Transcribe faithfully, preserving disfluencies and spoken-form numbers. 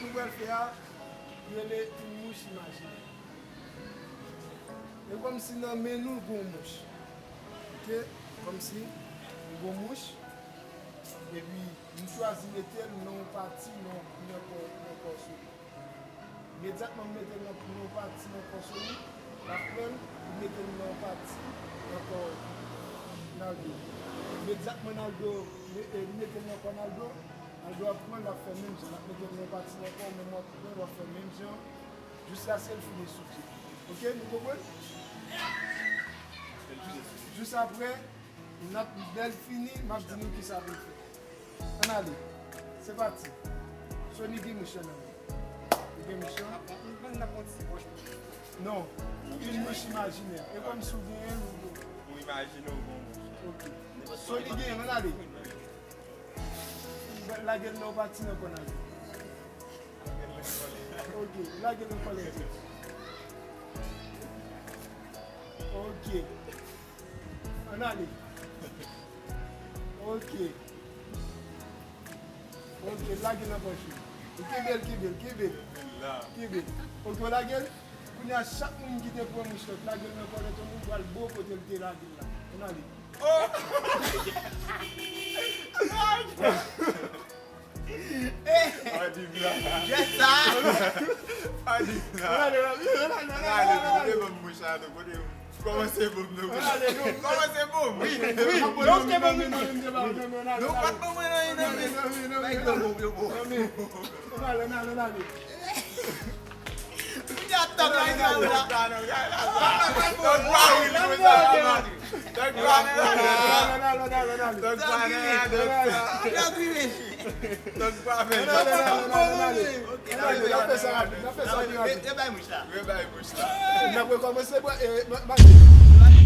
Nou pral fè a, rele yon mouch imajinè. E kòmsi nan men nou gon mouch. Ok? Kòmsi gon mouch. Epi m chwazi mete l nan yon pati nan, nan kò, nan kò Sony. Imedyatman m mete l nan, nan yon pati nan kò Sony, l ap pran l, li mete l nan yon pati nan kò Naldo. Imedyatman Naldo, e, li mete l nan kò Naldo, Naldo ap pran l, l ap fè menm jan, l ap mete l nan yon pati nan kò w, menm w ap pran l, w ap fè menm jan, jiskaske l fini sou pye. Ok, nou konprann? Jis apre, n ap, lè l fini, m ap di nou kisa pou l fè. Ann ale. Se pati. Sony gen mouch nan men. Li gen mouch lan? Non. Yon mouch imajinè. E kòmsi w genyen l, ou... Ou imajine w gon mouch. Ok. Sony genyen l, ann ale. Lage l nan yon pati nan kò Naldo. Ok, lage l nan kòlèt. Ok. Ann ale. Ok. Ok, lage l nan pòch ou. Kenbe l, kenbe l, kenbe l. Kenbe l. Ok, w lage l. Kounye a, chak moun ki te pran mouch lan, lage l nan kòlèt, yon moun pral bò kote l te lage l la. Ann ale. Oh! Adi bla. Jès sa. Adi bla. Ann ale, ann ale, ann ale, ann ale, ann ale. Ann ale, kote ban m mouch la, kote. Kòmanse ban m, non. Ann ale, non. Kòmanse ban m. Wi, wi. Non, te ban m, non, non, non, non, non, non, non. Non, pa t ban mwen, non, non, non. Bay granmoun yo bon. Ann ale, ann ale, ann ale. Kounye a tòg la, ann ale, ann ale. Tòg pa vin konsa. Tòg pa nan ladan sa. Tòg pa nan ladan sa. Tòg pa vin. Tòg pa vin. N ap fè sa rapid, n ap fè sa pi rapid. Rebay mouch la. Rebay mouch la. N ap rekòmanse, bwè, e, ma-, mache.